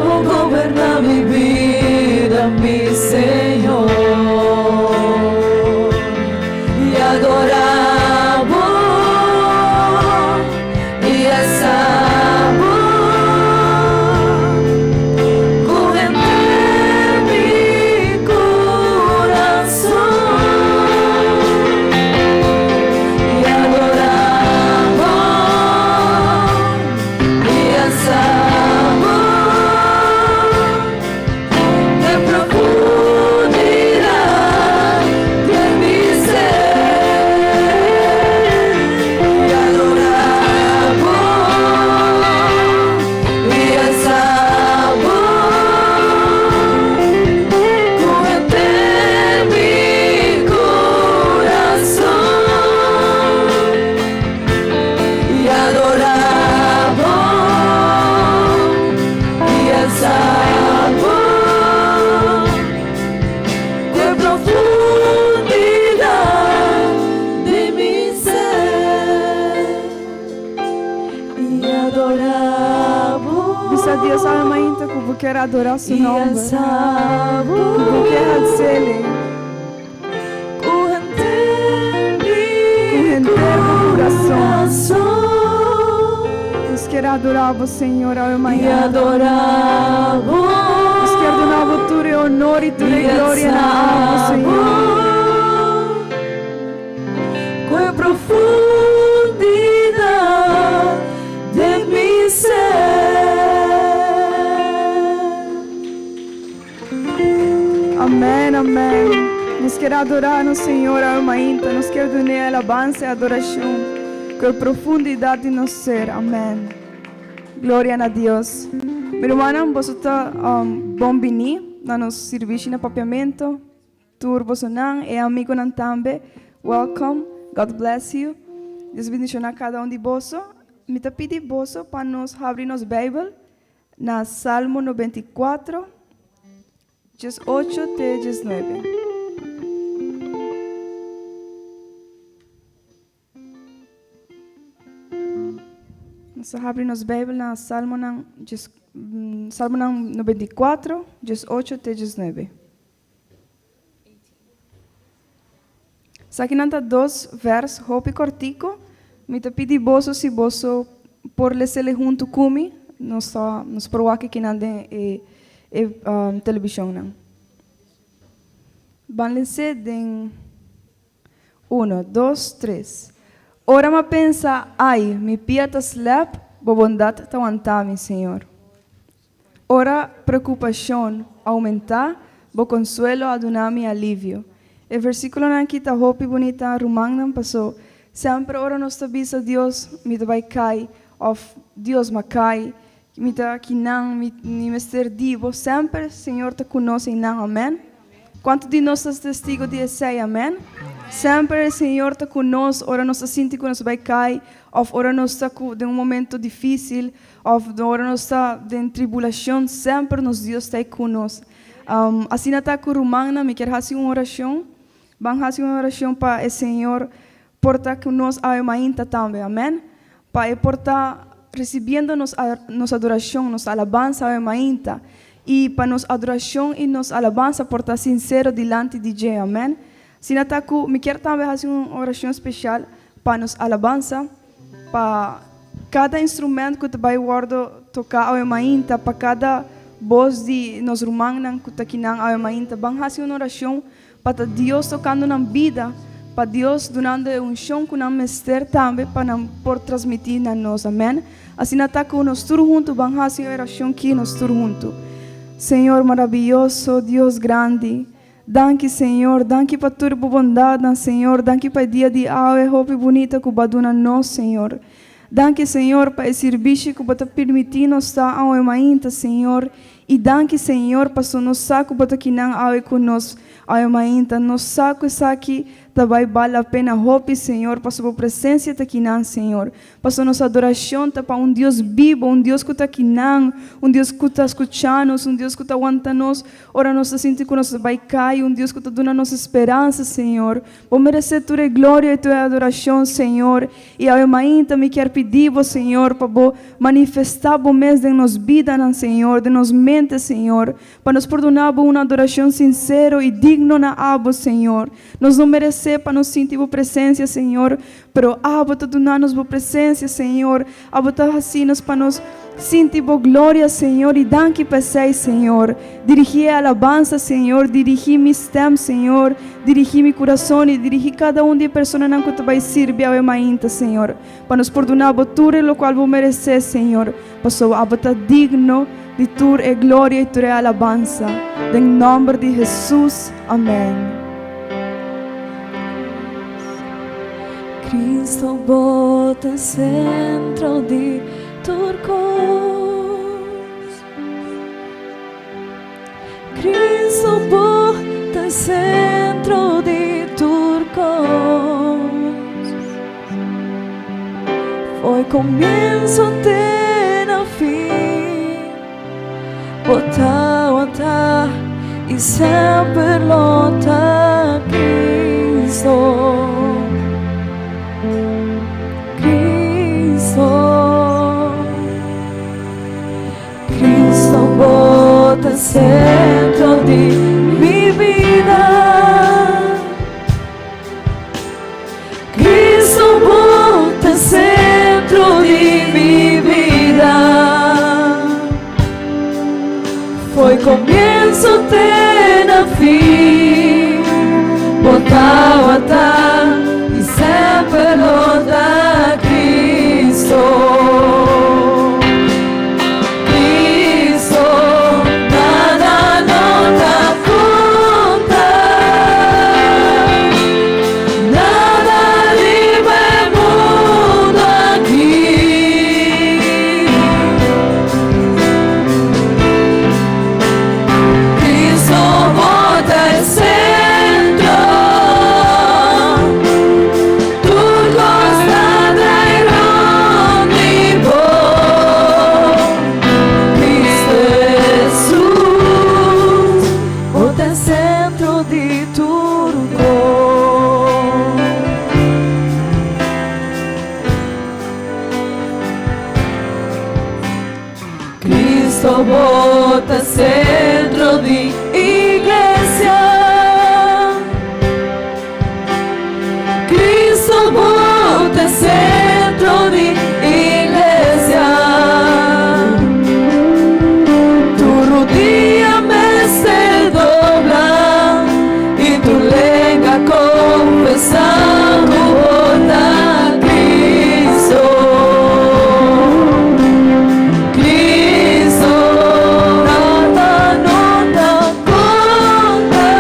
Abo goberná mi bida, mi Señor. I adorá Bo i alsá Bo ku henter mi kurason. I adorá Bo i alsá Bo den profundidat den mi ser. I adorá Bo i alsá Bo ku henter mi kurason. I adorá Bo i alsá Bo ku e profundidat di mi ser. I adorá Bo Bisa Dios awe mainta ku bo kier adorá su i nomber, alsá Bo ku bo kier hals'El. ku henter Ku mi henter bo kurason. kurason. Nos kier adorá bo, Señor, awe I mainta. adorá Bo Nos kier duna bo tur e honor i tur e i gloria na alsá abo, Bo Señor. ku e profundidat den mi ser. Amèn, amèn. Nos kier adorá nos Señor awe mainta. Nos kier dun'é alabansa i adorashon ku e profundidat di nos ser. Amèn. Gloria na Dios. Mi rumannan, boso ta bon biní na nos sirbishi na Papiamento. Tur bosonan, e amigonan tambe, welcome. God bless you. Dios bendishoná kada un di boso. Mi ta pidi boso pa nos habri nos Beibel Na Salmo 94, 18 te 19. Nos a habri nos Beibel na Salmonan, Salmonan 94, 18 te 19. Esakinan ta dos vers hopi kortiku. Mi ta pidi boso si boso por les'e huntu ku mi. Nos ta nos por wak kinan den e e televishonnan. Ban les'e den uno, dos, tres. Ora m'a pensa, Ai, mi pia ta slèp, bo bondat ta wanta mi, Señor. Ora preokupashon oumentá, bo konsuelo a duna mi alivio. E versíkulonan akí ta hopi bunita, rumannan, pasó semper ora nos ta bisa Dios, Mi ta bai kai òf Dios, m'a kai, mi ta akinan, mi mi mester di bo, semper Señor ta ku nos einan. Amèn. Kuantu di nos ta testigo di esei? Amèn. Semper e Señor ta ku nos ora nos ta sinti ku nos bai kai òf ora nos ta ku den un momento difísil. Of ora nos ta den tribulacion, semper nos Dios ta ei cu nos. Asina ta cu rumannan, mi kier haci un oracion. Ban haci un oracion pa e Señor por ta cu nos awe mainta tambe. Amen. Pa E por ta recibiendo nos nos adoracion, nos alabansa awe mainta. Y pa nos adoracion y nos alabansa por ta sincero dilanti di dje. Amen. Asina ta cu mi kier tambe haci un oracion special pa nos alabansa. Pa kada instrument ku ta bai wòrdu toká awe mainta, pa kada bos di nos rumannan ku ta kinan awe mainta, ban hasi un orashon pa ta Dios tokando nan bida, pa Dios dunando e unshon ku nan mester tambe pa nan por transmití na nos. Amèn. Asina ta ku nos tur huntu ban hasi e orashon ki nos tur huntu. Señor marabiyoso, Dios grandi, Danki Señor, danki pa tur bo bondadnan Señor, danki pa e dia di awe hopi bunita ku bo a duna nos Señor. Danki Señor pa e sirbishi ku bo ta pirmití nos ta awe mainta Señor. I danki Señor paso nos sa ku bo ta kinan awe ku nos awe mainta. Nos sa ku esaki ta bai bal la pena hopi Señor paso bo presencia ta kinan Señor. Paso nos adoracion ta pa un Dios bibo, un Dios ku ta kinan, un Dios ku ta skucha nos, un Dios ku ta wanta nos ora nos ta sinti ku nos ta bai kai, un Dios ku ta duna nos speransa Señor. Bo meresé tur e gloria i tur e adorashon, Señor. I awe mainta mi kier pidi Bo, Señor, pa Bo manifestá Bo mes den nos bidanan, Señor, den nos mente, Señor, pa nos por duna Bo un adorashon sinsero i digno na Abo, Señor. Nos no meresé pa nos sinti Bo presensia, Señor, pero Abo ta duna nos Bo presensia, Señor. Abo ta hasi nos pa nos sinti Bo gloria, Señor, i danki pa esei, Señor. Dirigí e alabansa, Señor, dirigí mi stèm, Señor, dirigí mi kurason i dirigí kada un di e personanan ku ta bai sirbi awe mainta, Señor, pa nos por duna Bo tur e lokual Bo meresé, Señor, pasobra Abo ta digno di tur e gloria i tur e alabansa. Den nòmber di Hesus, amèn. Cristo bo ta centro di tur cos. Cristo bo ta centro di tur cos. Foi comienzo te na fin. Bo tawata i semper lo ta Cristo. Cristo. Cristo bo ta centro di mi bida. Cristo bo ta centro di mi bida. Foi comienzo te na fin. Bo tawata i semper lo ta Cristo. Cristo, nada no ta conta. Nada riba e mundo aki. Cristo bo ta e centro. Tur cos ta draai rond di bo. Cristo Jesus, bo ta e centro di tur cos. Cristo bo ta centro di iglesia. Cristo bo ta centro di iglesia. Tur rudia mester dobla i tur lenga confesa cu bo ta Cristo. Cristo, nada no ta conta.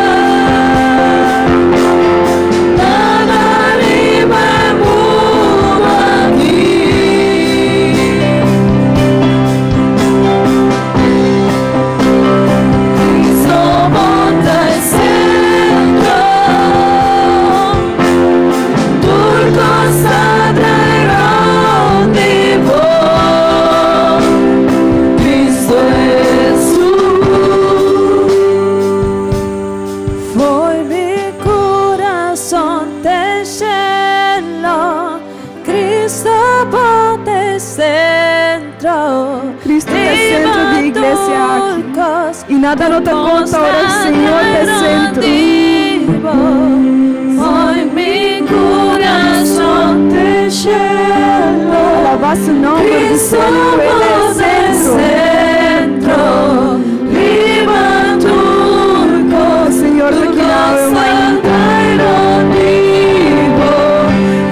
Nada riba e mundo aki. Cristo bo ta e centro. Tur cos ta draai rond di bo. Cristo Jesus. Foi mi corazón te cielo, Cristo bo ta e centro. Cristo ta e centro di iglesia aki. I nada no ta conta ora e Señor ta e centro. Foi mi corazón te cielo. Alaba su nomber, Cristo bisando cu El ta e bo ta e centro. centro. Riba tur cos, E Señor ta tur kinan cos awe ta mainta. draai rond di bo.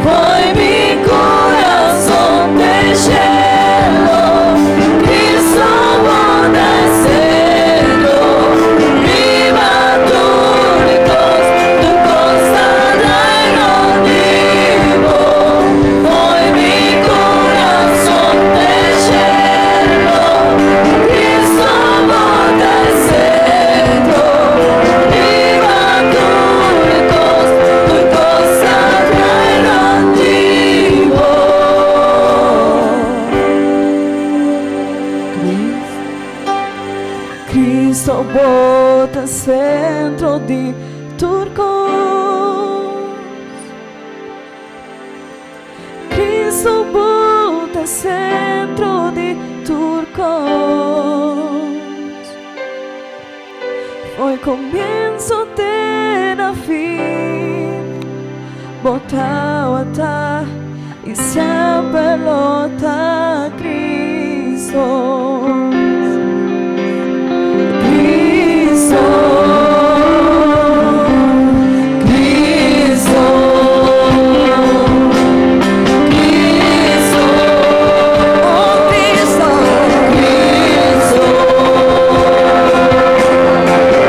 Foi mi corazón te cielo. Cristo bo ta e centro. Riba tur cos, tur cos ta draai rond di bo. Foi mi corazón te cielo. Cristo bo ta centro di tur cos. Cristo bo ta centro di tur cos. Foi comienzo te na fin, bo tawata y semper lo ta Cristo. Cristo, Cristo, Cristo, oh Cristo, Cristo,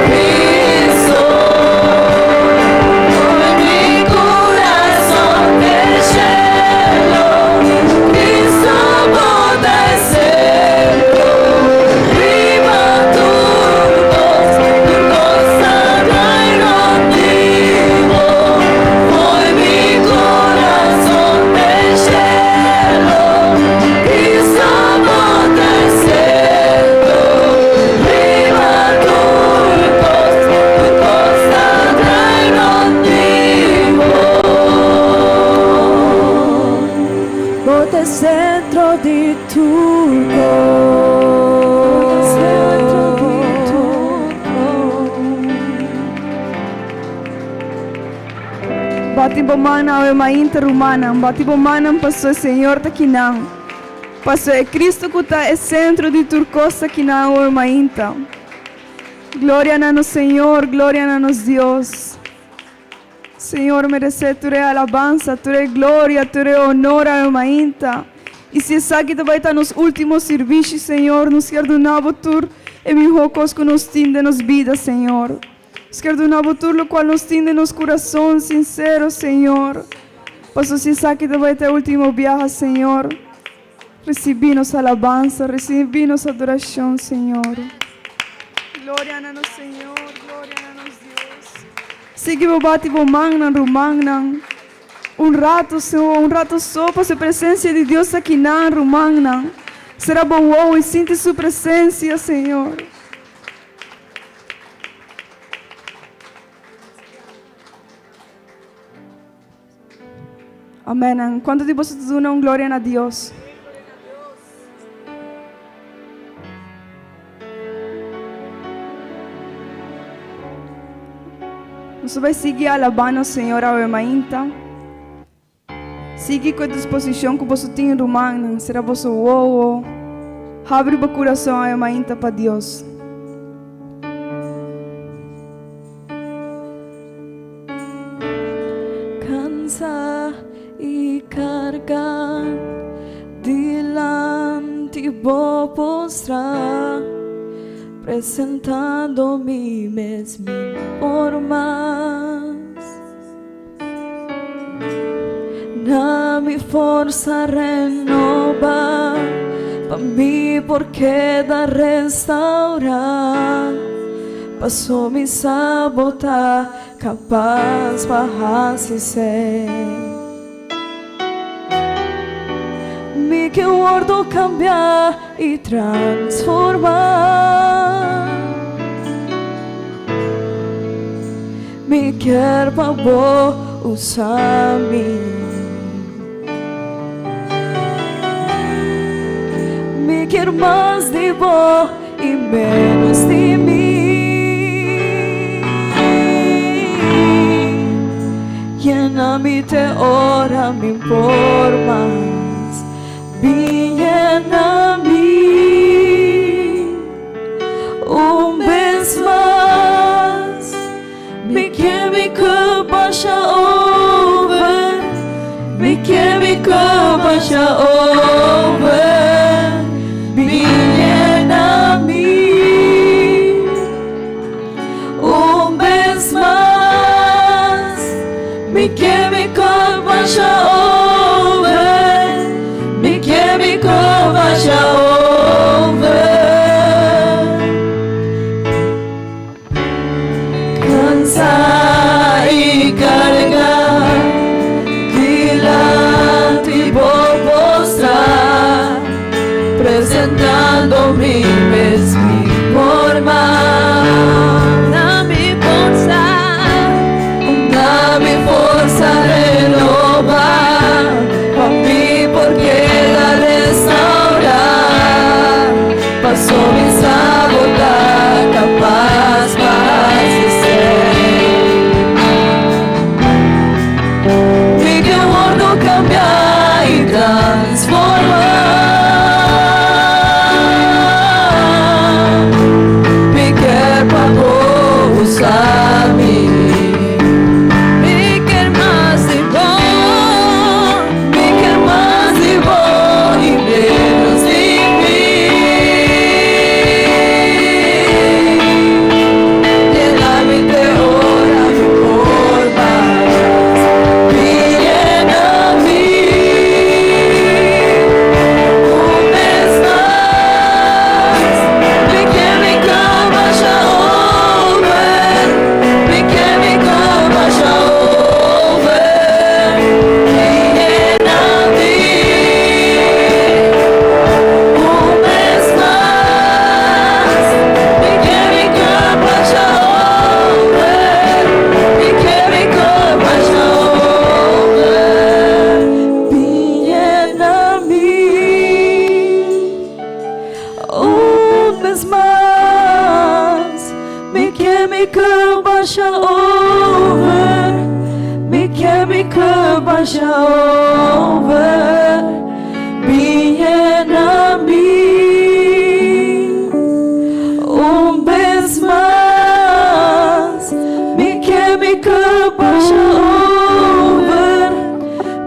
Cristo, Foi mi curason te cielo, Cristo bo ta centro, riba tur cos, tur cos ta draai rond di bo. Foi mi curason te cielo, Cristo bo ta centro, riba tur cos, tur cos ta draai rond di bo. Bo ta centro di tur cos. Centro di tur cos. Bati bo man awe mainta, rumannan. Bati bo mannan paso Señor ta akinan. Paso e Cristo cu ta e centro di tur cos ta akinan awe mainta. Gloria na nos Señor, gloria na nos Dios. Señor merece tur e alabansa, tur e gloria, tur e honor awe mainta. Y si esaki ta bay ta nos ultimo servicio, Señor, nos kier duna bo tur e miho cos cu nos tin den nos bida, Señor. Nos kier duna bo tur locual nos tin den nos curason sincero, Señor. Paso si esaki ta bay ta e ultimo biaha, Señor, recibi nos alabansa, recibi nos adoracion, Señor. Gloria na nos Señor, gloria na nos Dios. Sigui bo bati bo mannan, rumannan. Un rato, Señor, un rato so pa e presencia di Dios akinan, rumannan. Cera bo wowo y sinti su presencia, Señor. Amen. Cuanto di boso ta duna un gloria na Dios? Nos ta bay sigui alaba nos Señor awe mainta. Sigui cu e disposicion cu boso tin, rumannan. Cera boso wowo. Habri bo curason awe mainta pa Dios. Cansa y carga dilanti bo postra, presentando mi mes mi por mas. Na mi forsa renoba, pa mi por keda restaura. Paso mi sa bo ta capas pa haci esey. Mi ke wordo cambia y transforma. Mi kier pa bo usa mi. Mi kier mas di bo y menos di mi. Yena mi te ora mi por mas. Bin yena mi un bes mas. Mi ke mi cup basha over. Mi ke mi cup basha over. Bin yena mi un bes mas. Mi ke mi cup basha over. Mi ke mi cup basha over. Cansa y carga dilanti bo postra, presentando mi mes mi por mas. Paso mi sa bo ta kapas pa hasi esei. Mi ke wòrdu kambiá i transformá. Mi ke pa bo usa mi. Mi ke mas di bo, mi ke mas di bo i ménos di mi. Yena mi te ora mi por mas. Yena mi un bes mas. Mi ke mi cup basha over. Mi ke mi cup basha over. Yena mi un bes mas. Mi ke mi cup basha over. Mi ke mi cup basha over. Yena mi un bes mas. Mi ke mi cup basha over. Mi ke mi cup basha over. Yena mi un bes mas. Mi ke mi cup basha over.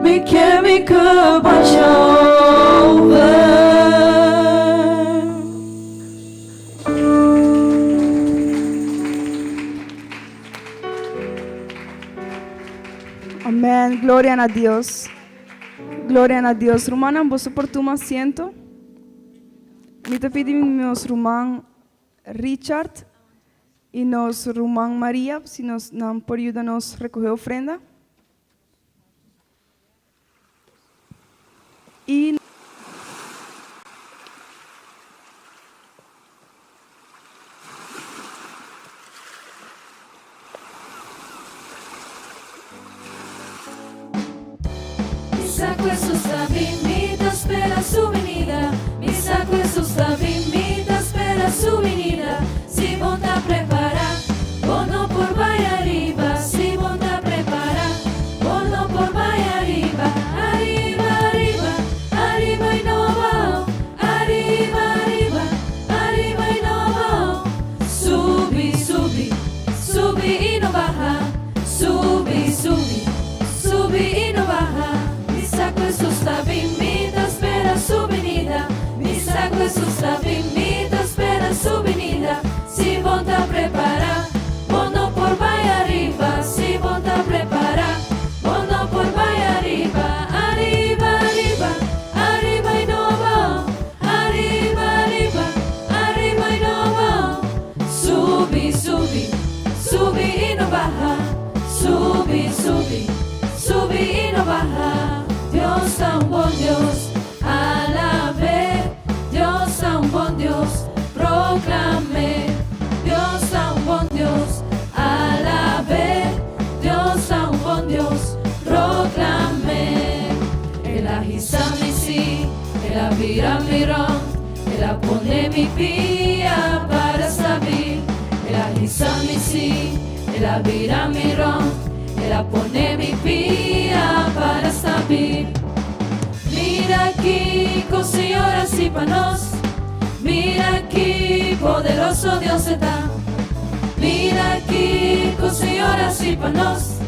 Mi ke mi cup basha over. Amèn. Gloria na Dios. Gloria na Dios. Rumannan, boso por tuma asiento. Mi ta pidi nos ruman Richard i nos ruman Maria si nos nan por yuda nos rekohé ofrenda. I. Mi sa ku Hesus ta bin, mi ta spera su binida. Mi sa ku Hesus ta bin, mi ta spera su binida. Si bo ta prepará, bo no por bai ariba. Si bo ta prepará, bo no por bai ariba. Ariba, ariba, ariba i no abou. Ariba, ariba, ariba i no abou. Subi, subi, subi i no baha. Subi, subi, subi i no baha. Mi sa ku Hesus ta bin, mi ta spera su binida. Mi sa ku Hesus ta bin, mi ta spera su binida. Si bo ta prepará, bo no por bai ariba. Si bo ta prepará, bo no por bai ariba. Ariba, ariba, ariba i no abou. Ariba, ariba, ariba i no abou. Subi, subi, subi i no baha. Subi, subi, subi i no baha. Dios ta un bon Dios, alab'é. Dios ta un bon Dios, proklam'é. Dios ta un bon Dios, alab'é. Dios ta un bon Dios, proklam'é. El a hisa mi sí, el a bira mi rònt, el a pone mi pia para stabil. El a hisa mi sí, el a bira mi rònt, el a pone mi pia para stabil. Mira kiko Señor a hasi pa nos. Mira ki poderoso Dios ta. Mira kiko Señor a hasi pa nos.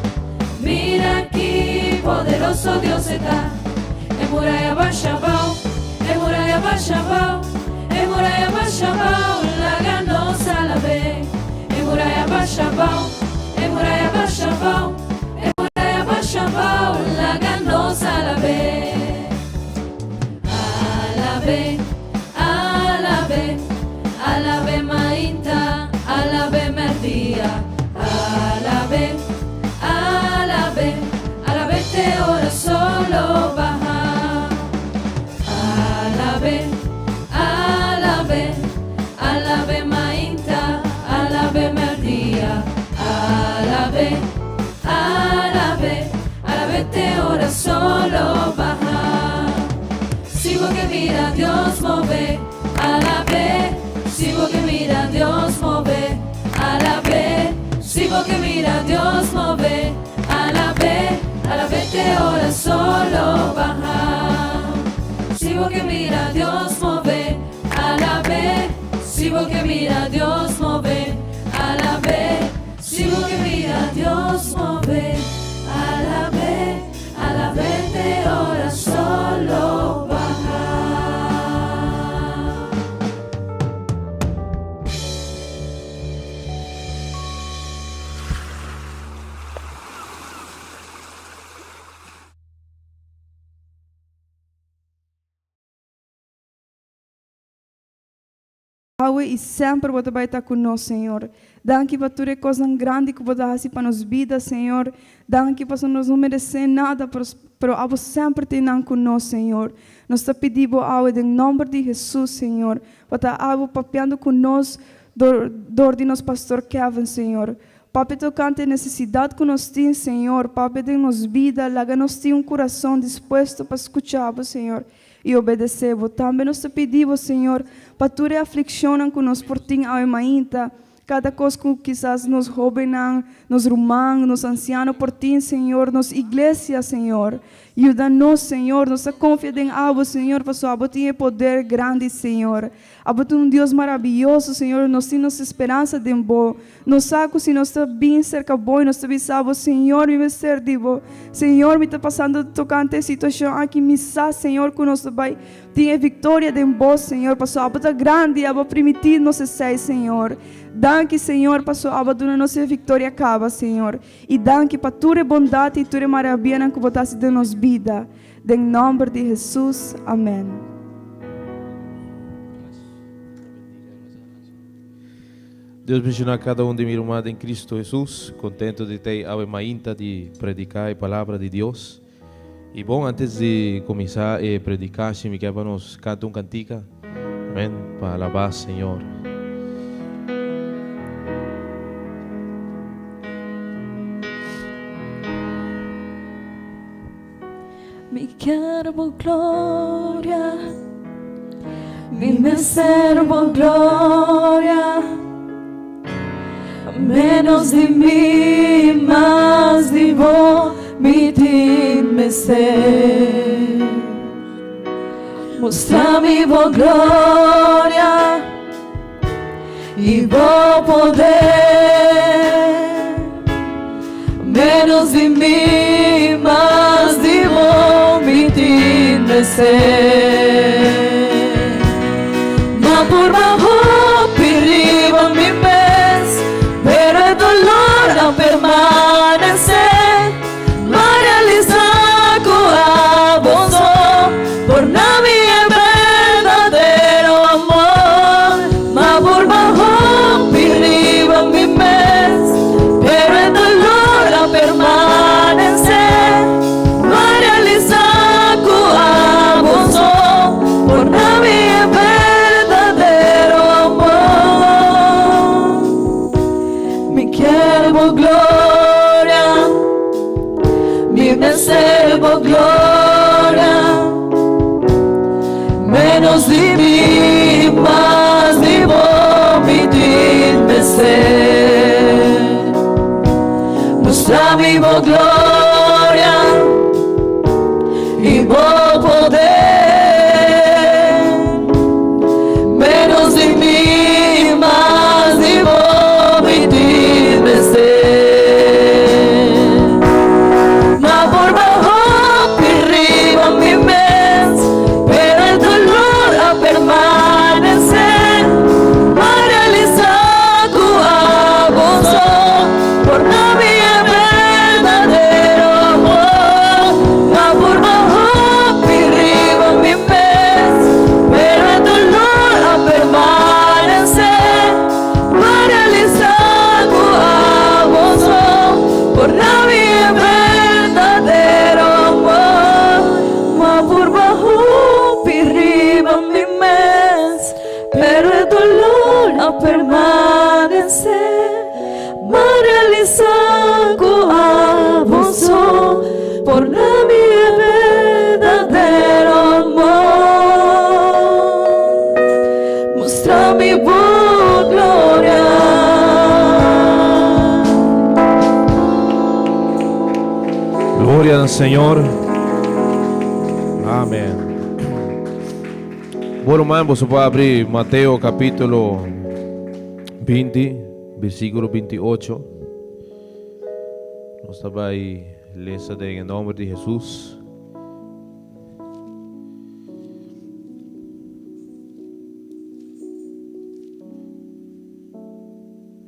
Mira ki poderoso Dios ta. E muraya a basha abou, e muraya a basha abou, e muraya a basha abou, laga nos alab'é. E muraya a basha abou, e muraya a basha abou, e muraya a basha abou, laga nos alab'é. Alab'é, alab'é, alab'é mainta, alab'é mèrdia. Alab'é, alab'é, alab'é te ora solo baha. Alab'é, solo baha. Si bo ke mira Dios move, alab'é. Si bo ke mira Dios move, alab'é. Si bo ke mira Dios move, alab'é, alab'é te ora solo baha. Awe i semper bo ta bai ta ku nos, Señor. Danki pa tur e kosnan grandi ku bo ta hasi pa nos bida, Señor. Danki pasobra nos no meresé nada, pero abo semper ta einan ku nos, Señor. Nos ta pidi bo awe den nòmber di Hesus, Señor, pa ta abo papiando ku nos dor dor di nos Pastor Kevin, Señor. Papia tokante e nesesidat ku nos tin, Señor. Papia den nos bida, laga nos tin un kurason dispuesto pa skucha bo, Señor. I obedesé bo. Tambe nos ta pidi bo, Señor, pa tur e aflikshonnan ku nos por tin awe mainta, kada kos ku kisas nos hóbennan, nos ruman, nos ansiano por tin, Señor, nos iglesia, Señor. Yuda nos, Señor. Nos ta konfia den abo, Señor, pasobra abo tin e poder grandi, Señor. Abo ta un Dios marabiyoso, Señor. Nos tin nos speransa den bo. Nos sa ku si nos ta bin serka bo i nos ta bisa bo, Señor, mi mester di bo. Señor, mi ta pasando tokante e situashon aki. Mi sa, Señor, ku nos ta bai tin e viktoria den bo, Señor, pasobra abo ta grandi i abo a primití nos esei, Señor. Danki, Señor, pasobra abo a duna nos e viktoria kaba, Señor. I danki pa tur e bondat i tur e marabianan ku bo ta hasi den nos bida. Den nòmber di Hesus, amèn. Dios bendiciona cada un di mi ruman den Cristo Jesus. Contento di tei awe mainta di predica e palabra di Dios. Y bon, antes di cuminsa e predicacion mi kier pa nos canta un cantica. Amen. Pa alaba Señor. Mi kier bo gloria, mi mester bo gloria. Menos di mi, mas di bo, mi tin mester. Mustra mi bo gloria i bo poder. Menos di mi, mas di bo mi tin mester. Ma purba hopi riba mi mes, pero e dolor a permanece. Ma realisa cu abo so por na mi e berdadero amor. Ma purba hopi riba mi mes, pero e dolor a permanece. Ma realisa cu abo so por na mi e berdadero amor. Mi kier bo gloria, mi mester bo gloria. Menos di mi, mas di bo mi tin mester. Mustra mi bo gloria i bo poder. Menos di mi, mas di bo mi tin mester. Ma purba hopi riba mi mes, pero e dolor a permanece. Ma realisa cu abo so por na mi e berdadero amor. Ma purba hopi riba mi mes, pero e dolor a permanece. Ma realisa cu abo so por na mi e berdadero amor. Ma purba hopi riba mi mes, pero e dolor a permanece. Ma realisa cu abo so por na mi e berdadero amor. Mustra mi bo gloria. Gloria na Señor. Amèn. Bon ruman, boso por abri Mateo kapítulo 20, versíkulo 28. Nos ta bai lesa den e nòmber di Hesus.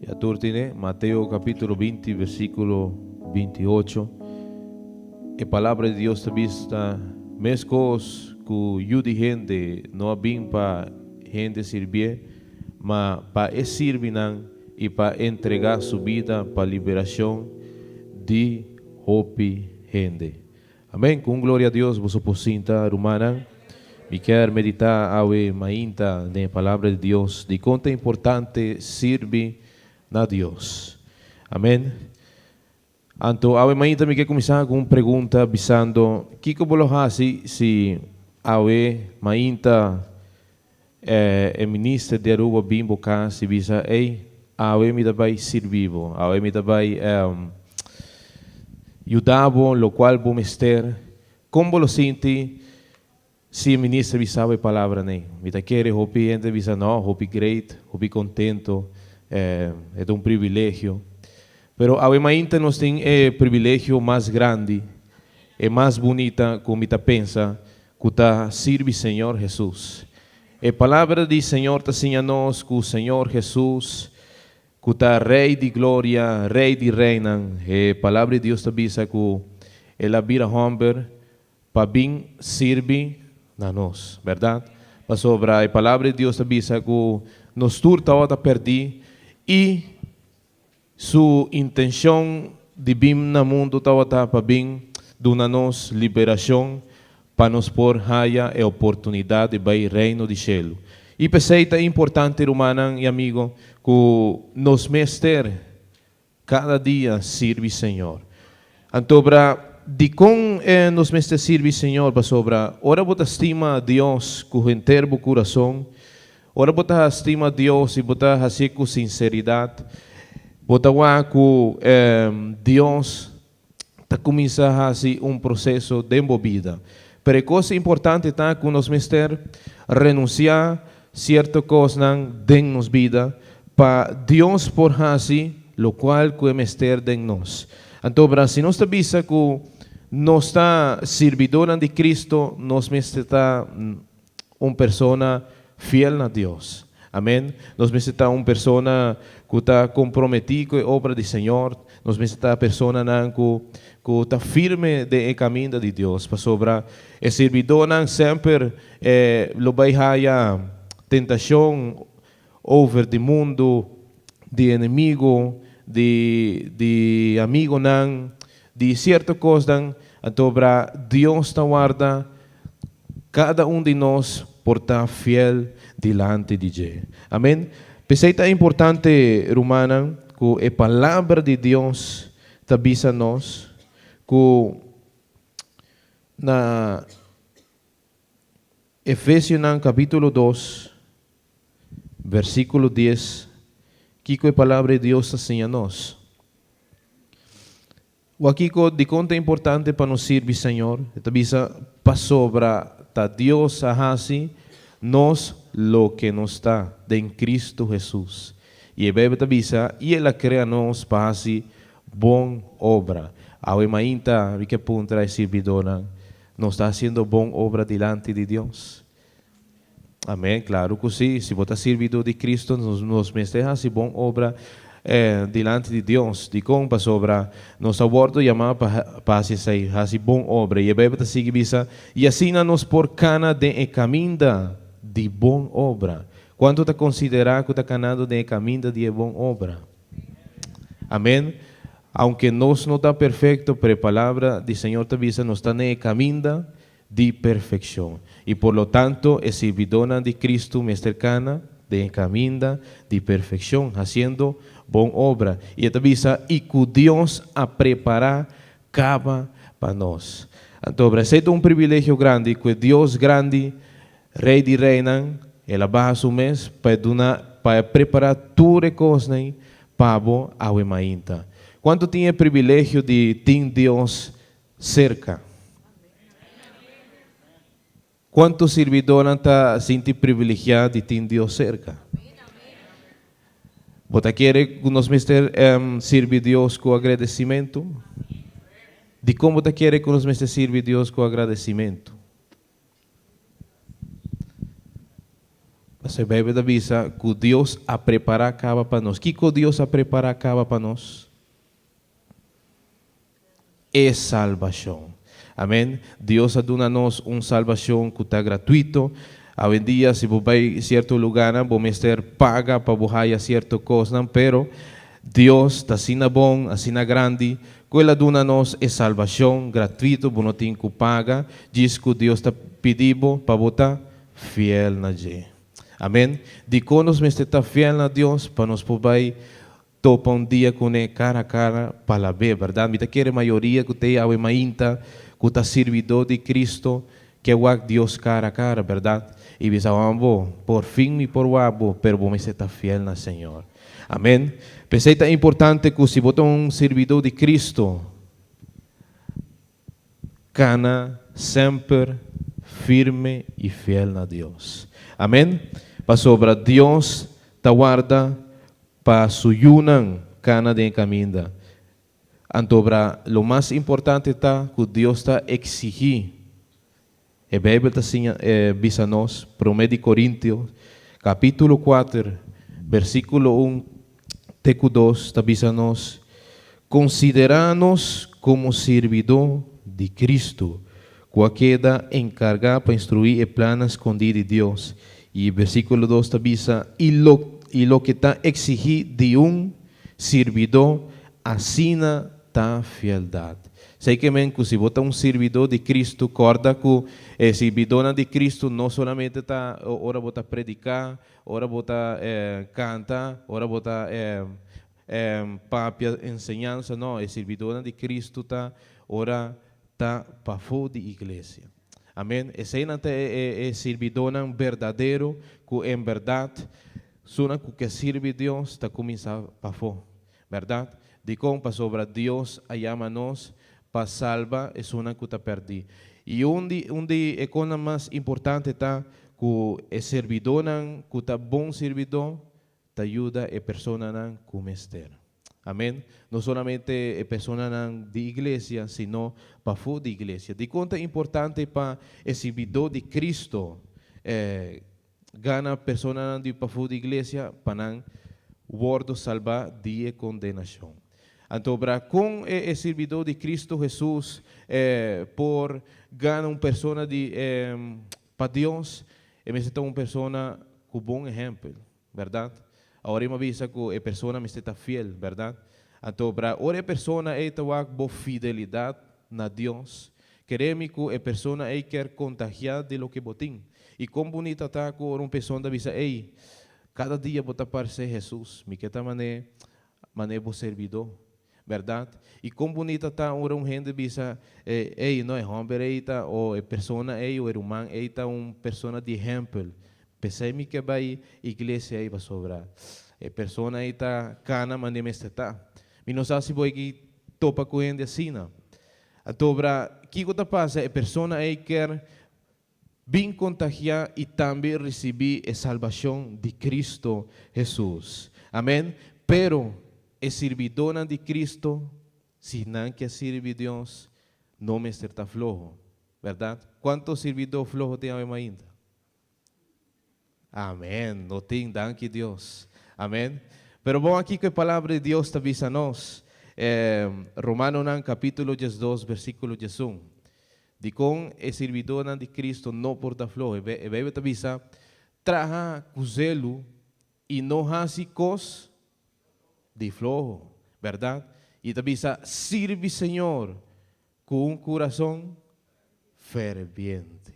Ya tur tine Mateo capítulo 20 versículo 28. E palabra di Dios ta bisa meskos ku yu di hende no a bin pa hende sirbié, ma pa e sirbi nan i pa entregá su bida pa liberashon di hopi hende. Amén, ku un gloria a Dios boso por sinta, rumannan. Mi kier meditá awe mainta den e Palabra di Dios dikon ta importante sirbi na Dios. Amén. Anto awe mainta mi ke kuminsá ku un pregunta bisando, Kiko bo lo hasi si awe mainta e minister di Aruba bin bo kas i bisa, Ey, awe mi ta bai sirbi bo, awe mi ta bai yuda bo lokual bo mester. Kon bo lo sinti si e minister bisa bo e palabranan? Mi ta kere hopi hende bisa, No, hopi great, hopi kontento, e ta un privilegio. Pero awe mainta nos tin e privilegio mas grandi, e mas bunita ku mi ta pensa ku ta sirbi Señor Hesus. E palabra di Señor ta siña nos ku Señor Hesus Ku ta Rei di gloria, Rei di reinan. E Palabra di Dios ta bisa ku El a bira hòmber pa bin sirbi na nos, bèrdat? Pasobra e Palabra di Dios ta bisa ku nos tur tabata pèrdí i Su intenshon di bin na mundu tabata pa bin duna nos liberashon pa nos por haya e oportunidat di bai Reino di Shelu. I p'esei ta importante, rumannan i amigo, ku nos mester kada dia sirbi Señor. Antobra, dikon nos mester sirbi Señor? Pasobra ora bo ta stima Dios ku henter bo kurason, ora bo ta stima Dios i bo ta hasié ku sinseridat, bo ta wak ku Dios ta kuminsá hasi un proseso den bo bida. Pero e kos importante ta ku nos mester renunsiá sierto kosnan den nos bida pa Dios por hasi lokual ku e mester den nos. Anto bra, si nos ta bisa ku nos ta sirbidónan di Kristu, nos mester ta un persona fiel na Dios. Amen. Nos mester ta un persona ku ta komprometí ku e obra di Señor. Nos mester ta personanan ku ku ta firme den e kaminda di Dios, pasobra e sirbidónan semper lo bai haya tentashon over di mundu, di enemigu, di di amigonan, di sierto kosnan. Anto bra Dios ta warda Kada un di nos por ta fiel dilanti di dje. Amen. P'esei ta importante, rumannan, ku e Palabra di Dios ta bisa nos ku na Efesionan kapítulo dos, versíkulo dies, kiko e Palabra di Dios ta siña nos. Wak kiko dikon ta importante pa nos sirbi Señor? E ta bisa, Pasobra ta Dios a hasi nos loke nos ta den Cristo Hesus. I e Bijbel ta bisa, I el a krea nos pa hasi bon obra. Awe mainta mi ke puntra e sirbidónan, Nos ta hasiendo bon obra dilanti di Dios? Amén, claro cu si. Si bo ta sirbidor di Cristo, nos mester haci bon obra dilanti di Dios. Dicon? Pasobra nos a wordo yama pa haci esey, haci bon obra. Y e Bijbel ta sigui bisa, Y asina nos por cana den e caminda di bon obra. Cuanto ta considera cu ta canando den e caminda di e bon obra? Amén. Aunke nos no ta perfecto, pero e Palabra di Señor ta bisa nos ta den e caminda di perfekshon, i por lo tanto e sirbidónan di Kristu mester kana den e kaminda di perfekshon, hasiendo bon obra. I e ta bisa, I ku Dios a prepará kaba pa nos. Anto, obra esei ta un privilegio grandi ku e Dios grandi, Rei di reinan, el a baha su mes pa e duna, pa e prepará tur e kosnan pa bo awe mainta. Kuantu tin e privilegio di tin Dios serka. Kuantu sirbidónan ta sinti privilegiá di tin Dios serka? Bo ta kere ku nos mester sirbi Dios ku agradesimentu? Dikon bo ta kere ku nos mester sirbi Dios ku agradesimentu? Pasobra e Beibel ta bisa ku Dios a prepará kaba pa nos. Kiko Dios a prepará kaba pa nos? E salbashon. Amen. Dios a duna nos un salbashon ku ta gratuito. Awendia si bo bai sierto lugánan bo mester paga pa bo haya sierto kosnan, pero Dios ta asina bon, asina grandi, ku El a duna nos e salbashon gratuito, bo no tin ku paga, djis ku Dios ta pidi bo pa bo ta fiel na dje. Amen. Dikon nos mester ta fiel na Dios? Pa nos por bai Topa un dia kuné kara a kara pa lab'é, bèrdat? Mi ta kere mayoria ku t'ei awe mainta ku ta sirbidó di Cristo ke wak Dios kara a kara, bèrdat? I bisa, Juan bo, por fin mi por wak bo, pero bo mester ta fiel na Señor. Amèn. P'esei ta importante ku si bo ta un sirbidó di Cristo, kana semper firme i fiel na Dios. Amèn. Pasobra Dios ta warda Pa su yunan kana den e kaminda. Antobra lo mas importante ta ku Dios ta eksigí. E Beibel ta siña bisa nos, Promé di Korintio, kapítulo kuater, bersíkulo un te ku dos ta bisa nos, Konsiderá nos komo sirbidó di Kristu, ku a keda enkargá pa instruí e plannan skondí di Dios. I bersíkulo dos ta bisa, I lo i loke ta eksigí di un sirbidó, asina ta fieldat. Esei ke men ku si bo ta un sirbidó di Kristu, kòrda ku e sirbidónan di Kristu no solamente ta ora bo ta prediká, ora bo ta kanta, ora bo ta Papia enseñansa no, e sirbidónan di Kristu ta ora ta pafó di iglesia. Amén. Eseinan ta e sirbidónan berdadero ku en bèrdat sunan ku ke sirbi Dios ta kuminsá pafó. Bèrdat? Dikon? Pasobra Dios a yama nos pa salba esunnan ku ta pèrdí. I un di un di e kosnan mas importante ta ku e sirbidónan ku ta bon sirbidó ta yuda e personanan ku mester. Amen. No solamente e personanan di iglesia, sino pafó di iglesia. Dikon ta importante pa e sirbidó di Cristo gana personanan di pafó di iglesia pa nan wòrdu salbá di e kondenashon? Anto bra kon e sirbidó di Cristo Hesus por gana un persona di pa Dios? E mester ta un persona ku bon ehèmpel, bèrdat? Awor e bisa ku e persona mester ta fiel, bèrdat? Anto bra ora e persona ei ta wak bo fidelidat na Dios, kere mi ku e persona ei kier kontagiá di loke bo tin. I kon bunita ta ku ora un persona ta bisa, Ei, kada dia bo ta parse Hesus, mi ke ta man'é man'é bo serbidó. Bèrdat? I kon bunita ta ora un hende bisa, Ey, no, e hòmber ei ta, o e persona ei, o e ruman ei ta un persona di ehèmpel. P'esei mi ke bai iglesia ei pasobra e persona ei ta kana manera mester ta. Mi no sa si bo ei topa ku hende asina. Antobra, kiko ta pasa? E persona ei kier Bin kontagiá i tambe risibí e salbashon di Kristo Hesus. Amèn. Pero e sirbidónan di Kristo, si nan ke sirbi Dios, no mester ta floho, bèrdat? Kuantu sirbidó floho tin awe mainta? Amèn. No tin, danki Dios. Amèn. Pero bon aki ku e Palabra di Dios ta bisa nos, Romanonan kapítulo diesdos versíkulo diesun. Dikon e sirbidónan di Kristu no por ta floho? E Beibel ta bisa, Traha ku zelu i no hasi kos di floho. Bèrdat? I ta bisa, Sirbi Señor ku un kurason ferviente.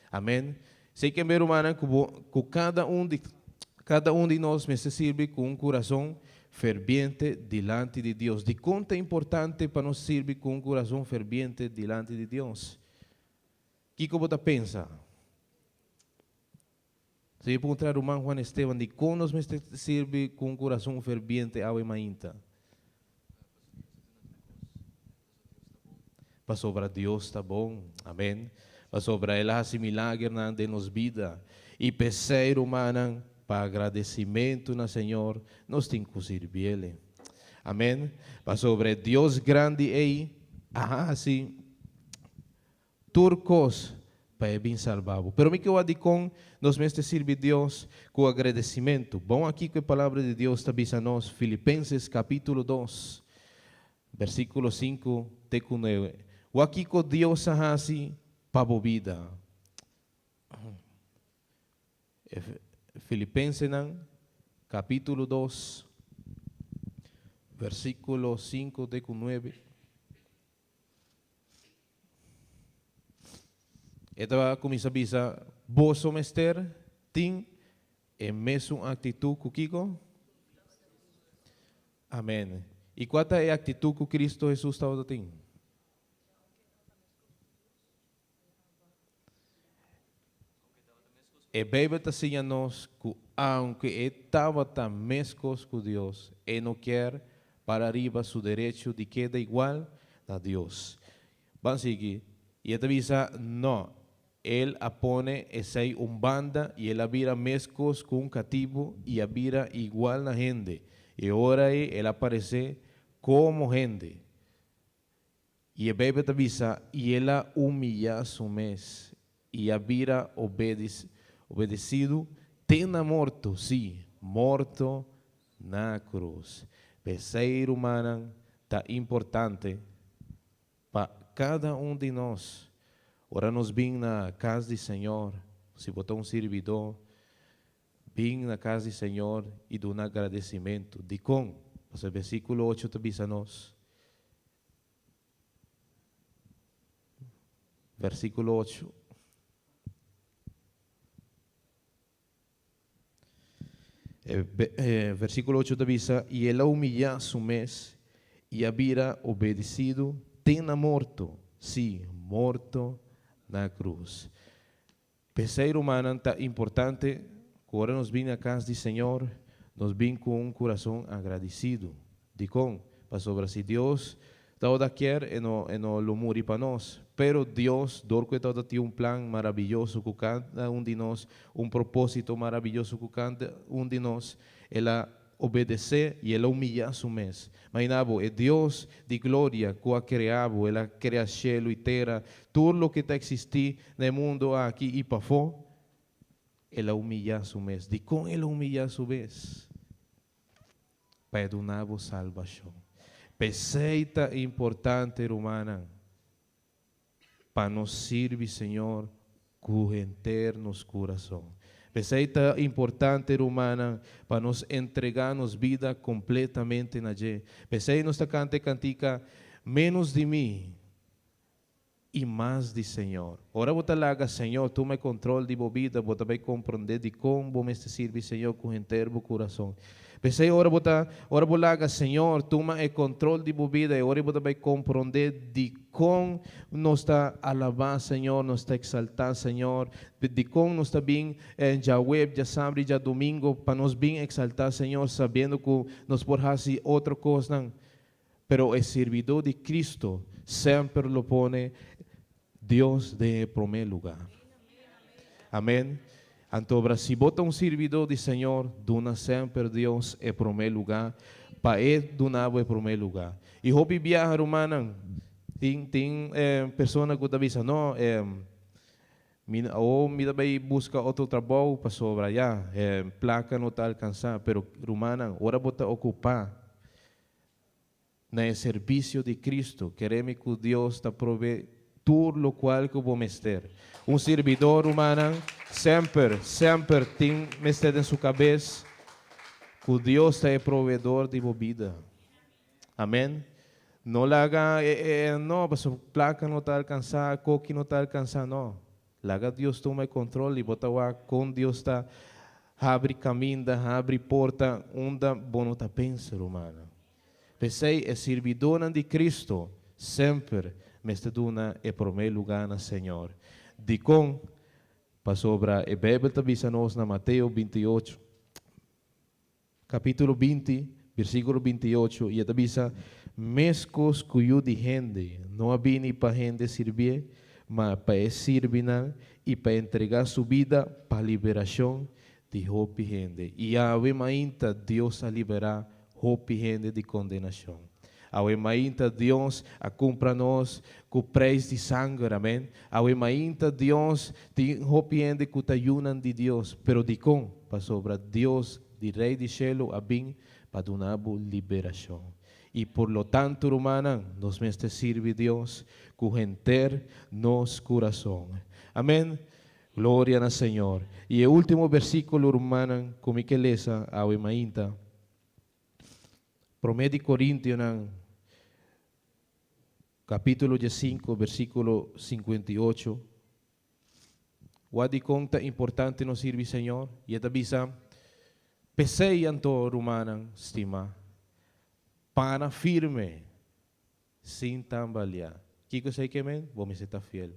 Amèn. Esei ke mi rumannan ku bo ku kada un di kada un di nos mester sirbi ku un kurason ferviente dilanti di Dios. Dikon ta importante pa nos sirbi ku un kurason ferviente dilanti di Dios? Kiko bo ta pensa? Si mi puntra ruman Juan Esteban dikon nos mester sirbi ku un kurason ferviente awe mainta? Pasobra Dios ta bon. Amen. Pasobra El a hasi milagernan den nos bida. I p'esei, rumannan, pa agradesimentu na Señor, nos tin ku sirbiel. Amèn. Pasobra e Dios grandi ei a hasi tur kos pa e bin salba bo. Pero mi ke wak dikon nos mester sirbi Dios ku agradesimentu. Bon aki ku e Palabra di Dios ta bisa nos, Filipenses kapítulo dos, versíkulo sinku te ku nuebe. Wak kiko Dios a hasi pa bo bida. Filipensenan kapítulo dos, versíkulo sinku te ku nuebe. E ta kuminsá bisa, Boso mester tin e mesun aktitut ku kiko? Amèn. I kua ta e aktitut ku Kristu Hesus tabata tin? E Beibel ta siña nos ku aunke e tabata meskos ku Dios, e no kier para riba su derecho di keda igual na Dios. Ban sigui. I e ta bisa, No, el a pone esei un banda i el a bira meskos ku un katibu i a bira igual na hende. E ora ei el a paresé komo hende. I e Beibel ta bisa, I el a humiyá su mes i a bira obedesidu te na morto, sí, morto na krus. P'esei, rumannan, ta importante pa kada un di nos, ora nos bin na kas di Señor, si bo ta un sirbidó, bin na kas di Señor i duna agradesimentu. Dikon? Pasobra versíkulo ocho ta bisa nos. Versíkulo ocho. E versíkulo ocho ta bisa, I el a humillá su mes i a bira obedesidu te na morto, sí, morto na krus. P'esei, rumannan, ta importante ku ora nos bini na kas di Señor, nos bin ku un kurason agradisidu. Dikon? Pasobra si Dios tabata kier, e no e no lo muri pa nos. Pero Dios, dor ku e tabata tin un plan marabiyoso ku kada un di nos, un propósito marabiyoso ku kada un di nos, el a obedesé i el a humiyá su mes. Imaginá bo, e Dios di gloria ku a krea bo, el a krea shelu i tera, tur loke ta eksistí na e mundu aki i pafó, el a humiyá su mes. Dikon el a humiyá su mes? Pa e duna bo salbashon. P'esei ta importante, rumannan, pa nos sirbi Señor ku henter nos kurason. P'esei ta importante, rumannan, pa nos entregá nos bida kompletamente na dje. P'esei nos ta kanta e kantika, Ménos di mi i mas di Señor. Ora bo ta laga Señor tuma e kontrol di bo bida, bo ta bai komprondé dikon bo mester sirbi Señor ku henter bo kurason. P'esei ora bo ta, ora bo laga Señor tuma e kontrol di bo bida, e ora bo ta bai komprondé dikon nos ta alabá Señor, nos ta eksaltá Señor, dikon nos ta bin djaweb, djasabra i djadumingu pa nos bin eksaltá Señor sabiendo ku nos por hasi otro kosnan. Pero e sirbidó di Cristo semper lo pone Dios den e promé lugá. Amén. Antobra si bo ta un sirbidó di Señor, duna semper Dios e promé lugá, pa E duna bo e promé lugá. I hopi biaha, rumannan, tin tin persona ku ta bisa, No, mi awor mi ta bai buska otro trabou pasobra ya, plaka no ta alkansá. Pero, rumannan, ora bo ta okupá na e servisio di Cristo, keremi cu Dios ta provee tur locual cu bo mester. Un sirbidor, rumannan, semper, semper tin mester den su cabes cu Dios ta e proveedor di bo bida. Amen. No laga e, e, no, pasobra placa no ta alcansa, coki no ta alcansa, no. Laga Dios tuma e control y bo ta wak con Dios ta habri caminda, habri porta unda bo no ta pensa, rumannan. P'esei e sirbidónan di Cristo semper mester duna e promé lugá na Señor. Dikon? Pasobra e Bijbel ta bisa nos na Mateo binti ocho, Capítulo 20, versículo 28, i e ta bisa, Meskos ku Yu di hende no a bini pa hende sirbié, ma pa e sirbi nan i pa entregá su bida pa liberashon di hopi hende. I awe mainta Dios a liberá hopi hende di kondenashon. Awe mainta Dios a kumpra nos ku preis di sanger, amèn. Awe mainta Dios tin hopi hende ku ta yunan di Dios, pero dikon? Pasobra Dios di Rei di shelu a bin pa duna bo liberashon. I por lo tantu, rumannan, nos mester sirbi Dios ku henter nos kurason. Amèn. Gloria na Señor. I e último versíkulo, rumannan, ku mi ke lesa awe mainta, Promé di Korintionan, kapítulo diesinku, versíkulo 58. Wak dikon ta importante nos sirbi Señor? I e ta bisa, P'esei anto, rumannan stimá, pana firme, sin tambaleá. Kiko esei ke men? Bo mester ta fiel.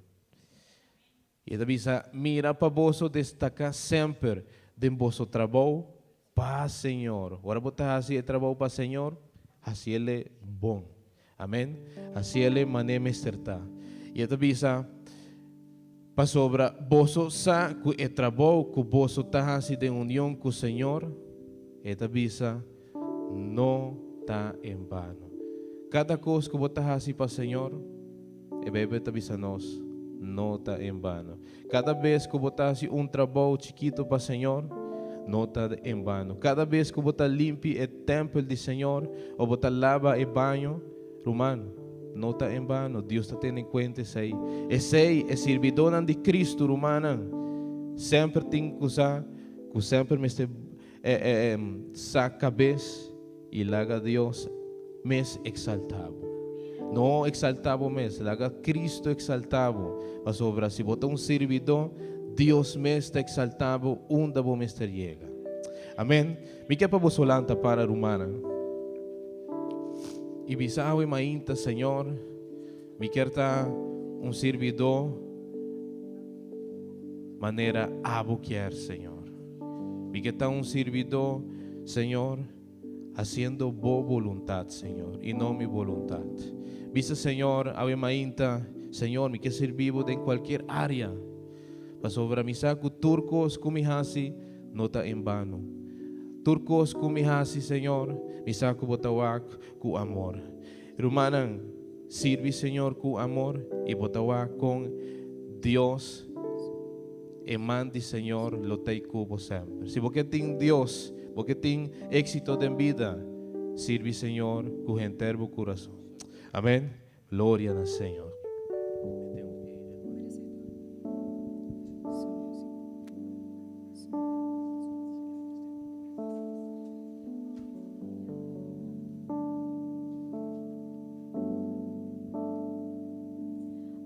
I e ta bisa, Mira pa boso destaká semper den boso trabou pa Señor. Ora bo ta hasi e trabou pa Señor, hasiel bon. Amèn. Hasiel manera mester ta. I e ta bisa, Pasobra boso sa ku e trabou ku boso ta hasi den union ku Señor, e ta bisa, no ta en bano. Kada kos ku bo ta hasi pa Señor, e Beibel ta bisa nos, no ta en bano. Kada bes ku bo ta hasi un trabou chikitu pa Señor, no ta en bano. Kada bes ku bo ta limpi e tèmpel di Señor o bo ta laba e baño, ruman, no ta en bano. Dios ta tene en kuenta esei. Esei, e sirbidónan di Kristu, rumannan, semper tin ku sa ku semper mester sa kabes i laga Dios mes eksaltá bo. No eksaltá bo mes, laga Kristu eksaltá bo. Pasobra si bo ta un sirbidó, Dios mes ta eksaltá bo unda bo mester yega. Amèn. Mi ke pa boso lanta para, rumannan, i bisa awe mainta, Señor, mi kier ta un sirbidó manera abo kier, Señor. Mi ke ta un sirbidó, Señor, hasiendo bo boluntat, Señor, i no mi boluntat. Bisa Señor awe mainta, Señor, mi ke sirbi bo den kualkier área, pasobra mi sa ku tur kos ku mi hasi no ta en bano. Tur kos ku mi hasi, Señor, mi sa ku bo ta wak ku amor. Rumannan, sirbi Señor ku amor i bo ta wak kon Dios E man di Señor lo ta ku bo semper. Si bo ke tin Dios, bo ke tin éksito den bida, sirbi Señor ku henter bo kurason. Amèn. Gloria na Señor.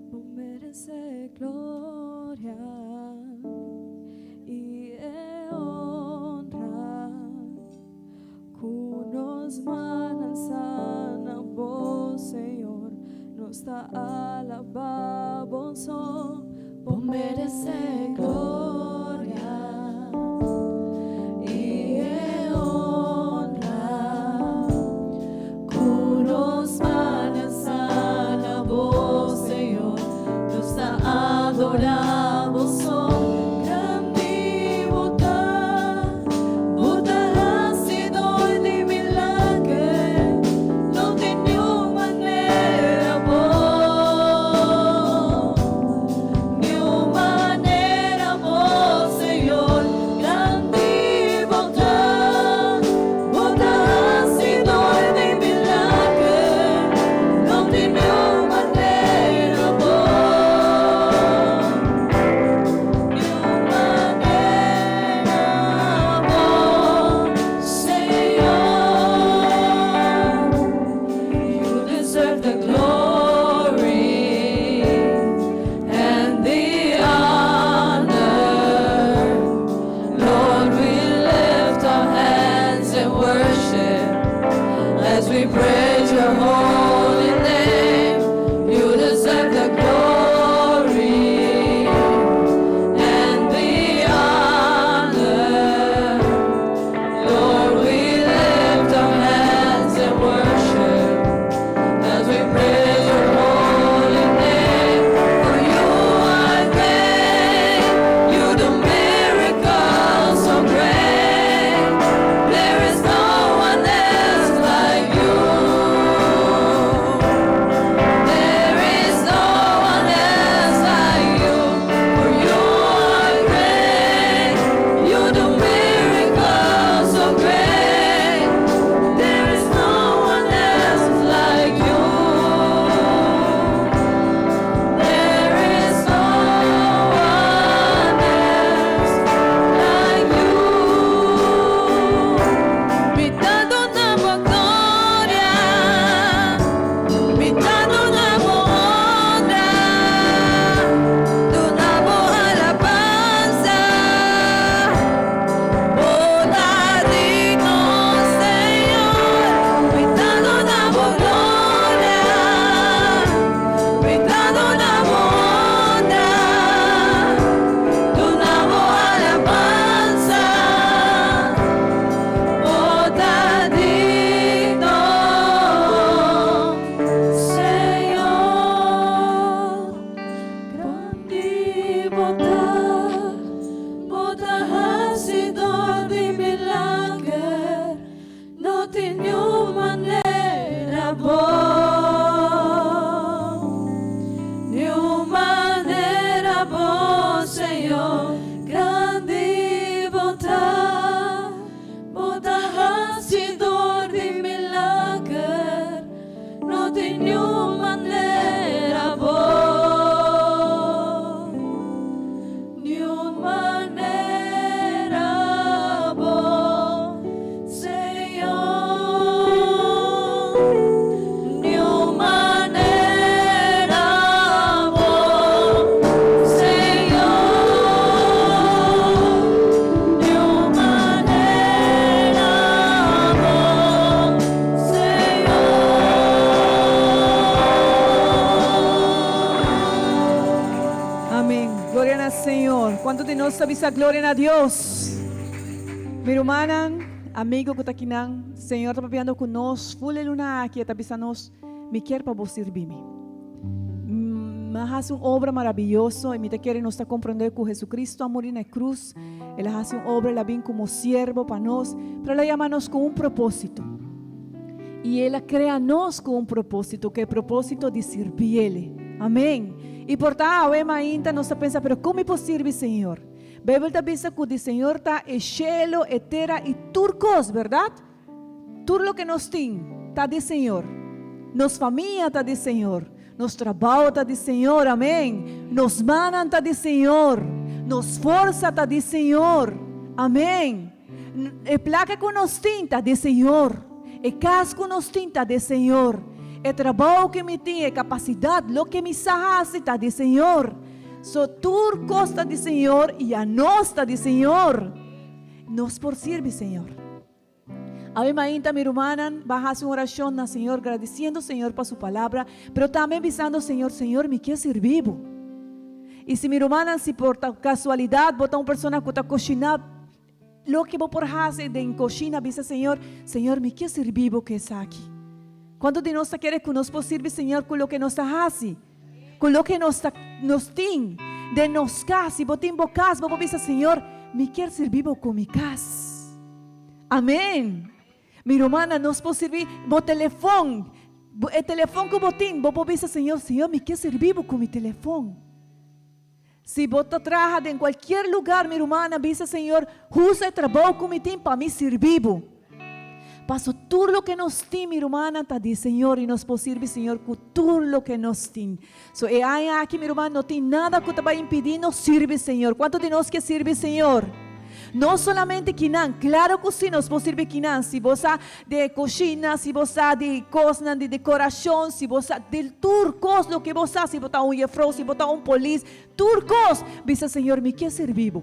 Bo meresé gloria i e honra ku nos man alsá na bo, Señor, nos ta alabá bo so. Bo meresé gloria i e honra ku nos man alsá na bo, Señor, nos ta adorá bo so. Grandi bo ta, bo ta hasidor di milager, no tin niun manera bo, niun manera bo, Señor. nos ta bisa gloria na Dios? Mi rumannan, amigo ku ta akinan, Señor ta papiando ku nos ful e luna aki, e ta bisa nos, Mi kier pa bo sirbi mi. Mi a hasi un obra maraviyoso i mi ta kere nos ta komprende ku Jesucristo a muri na e krus, El a hasi un obra, El a bin komo siervo pa nos, pero El a yama nos ku un propósito. I El a krea nos ku un propósito, ku e propósito di sirbi El. Amén. I por ta awe mainta nos ta pensa, pero kon mi por sirbi Señor? Beibel ta bisa ku di Señor ta e shelu, e tera i tur kos, bèrdat? Tur loke nos tin ta di Señor. Nos famia ta di Señor. Nos trabao ta di Señor, amén. Nos mannan ta di Señor. Nos forsa ta di Señor, amén. E plaka ku nos tin ta di Señor. E kas ku nos tin ta di Señor. E trabou ku mi tin, e kapasidat, loke mi sa hasi ta di Señor. So tur kos ta di Señor i anos ta di Señor. Nos por sirbi Señor. Awe mainta mi rumannan ban hasi un orashon na Señor gradisiendo Señor pa su palabra, pero tambe bisando Señor, Señor mi kier sirbi bo. I si mi rumannan si por ta kasualidat bo ta un persona ku ta koshiná, Loke bo por hasi den koshina, bisa Señor, Señor, mi ke sirbi bo ku esaki. Kuantu di nos ta kere ku nos por sirbi Señor ku loke nos ta hasi? Ku loke nos ta nos tin den nos kas? Si bo tin bo kas, bo por bisa, Señor, mi kier sirbi bo ku mi kas. Amen. Mi rumannan, nos por sirbi bo telefon, e telefon ku bo tin, bo por bisa Señor, Señor, mi ke sirbi bo ku mi telefon. Si bo ta traha den cualkier lugar, mi rumannan, bisa Señor, Usa e trabou cu mi tin pa mi sirbi bo. Paso tur loke nos tin, mi rumannan, ta di Señor y nos por sirbi Señor cu tur loke nos tin. So e aña aki, mi ruman, no tin nada cu ta bay impidi nos sirbi Señor. Cuanto di nos ke sirbi Señor? No solamente kinan, claro cu si nos por sirbi kinan, si bo sa de coshina, si bo sa di cosnan di decoracion, si bo sa di tur cos loke bo sa, si bo ta un jefrouw, si bo ta un polis, tur cos, bisa Señor mi ke sirbi bo.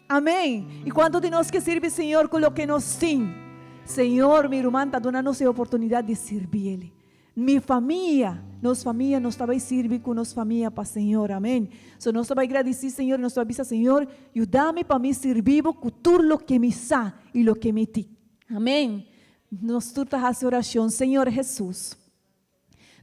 Amen. Y cuanto di nos ke sirbi Señor cu loke nos tin? Señor, mi ruman ta duna nos e oportunidad di sirbi El. Mi famia, nos famia, nos ta bai sirbi ku nos famia pa Señor, amen. So nos ta bai gradisí Señor i nos ta bai bisa, Señor, yuda mi pa mi sirbi bo ku tur loke mi sa i loke mi tin. Amen. Nos tur ta hasi orashon, Señor Hesus,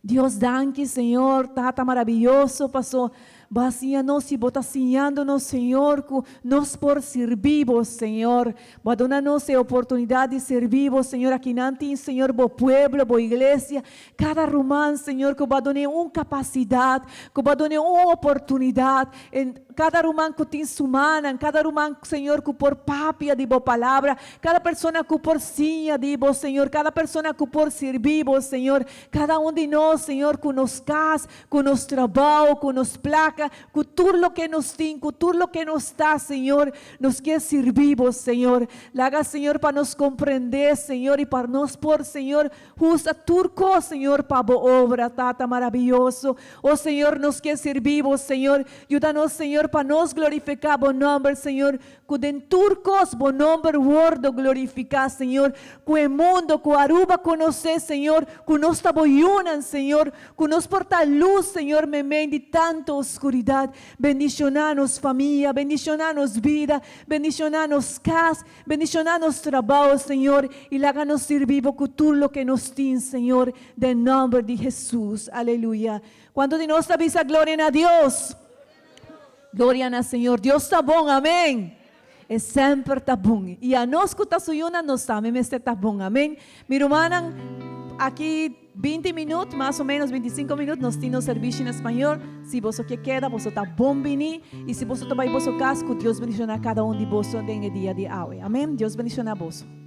Dios danki Señor, Tata marabiyoso, paso Bo a siña nos i Bo ta siñando nos, Señor, ku nos por sirbi Bo, Señor. Bo a duna nos e oportunidat di sirbi Bo, Señor. Akinan tin, Señor, Bo pueblo, Bo iglesia, kada ruman, Señor, ku Bo a dun'é un kapasidat, ku Bo a dun'é un oportunidat. En kada ruman ku tin su mannan, kada ruman, Señor, ku por papia di Bo palabra, kada persona ku por siña di Bo, Señor, kada persona ku por sirbi Bo, Señor, kada un di nos, Señor, ku nos kas, Ku nos trabou, ku nos plaka, ku tur loke nos tin, ku tur loke nos ta, Señor, nos kier sirbi Bo, Señor. Laga, Señor, pa nos komprendé, Señor, i pa nos por, Señor, usa tur kos, Señor, pa Bo obra, Tata marabiyoso. O Señor, nos kier sirbi Bo, Señor. Yuda nos, Señor, pa nos glorifiká Bo nòmber, Señor, ku den tur kos Bo nòmber wòrdu glorifiká, Señor. Ku e mundo, ku Aruba konosé, Señor, ku nos ta Bo yunan, Señor. Ku nos por ta lus, Señor, meimei di tantu oskuridat. Bendishoná nos famia, bendishoná nos bida, bendishoná nos kas, bendishoná nos trabou, Señor, i laga nos sirbi Bo ku tur loke nos tin, Señor, den nòmber di Hesus. Aleluya. Kuantu di nos ta bisa gloria na Dios? Gloria na Señor. Dios ta bon, amén. E semper ta bon. I anos ku ta su yunan, nos tambe mester ta bon, amén. Mi rumannan, aki 20 minuut, mas o menos 25 minuut, nos tin nos servicio na español. Si boso ke keda, boso ta bon bini. I si boso ta bai boso kas, ku Dios bendiciona kada un di boso den e dia di awe. Amén. Dios bendiciona boso.